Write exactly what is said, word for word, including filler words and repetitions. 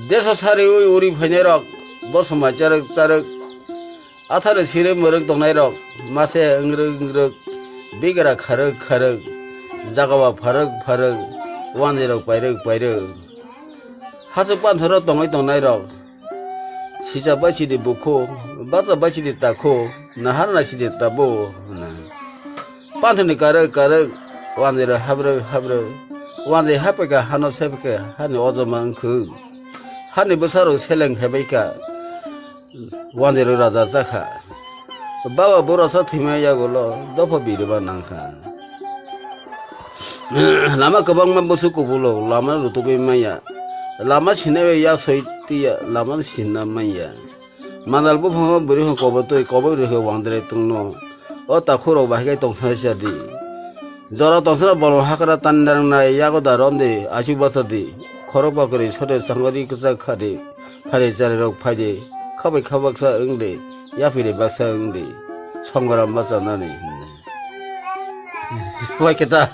Deso sari ui uri phainai rok, bo somai charwk charwk, atharo siri mwrwk tongnai rok, mase wngrwk wngrwk, bigra kharwk kharwk, jagao pharwk pharwk, wanjwi rok pairwk pairwk. Hachwk panthoro tongwi tongnai rok, sijak bai sidi bukhu, bachak bai sidi takhu, nahar nai sidi tabuk, hwnwi. Panthorni karwk karwk, wanjwirok habrwk habrwk, wanjwi haphaikha hano sephaikha hani ojoma wngkhwk, hani bwsarok seleng khaibaikha, wanjwirok raja chakha. Baba boroksa thwima yagulo dopha birima nangkha. Lama kwbangma bwswk kubulok lama rutugwi manya, lama sinai bai yak soi twiya lama sinna manya. Mandal buphango bwrwi hwn kobor twi kobor rwkhe wangdre tungno. O takhurok bahai khe tongsa chadi. Jora tongsano bolong hakra tandangnai yago da romdi achu bachadi. Khorok bakwrwi sode sangwari kwchak khadi. Phaidi charirok phaidi. Khabai kha baksa wngdi. Yaphidi baksa wngdi. Songoram bachanani hwnwi. Wai khe ta.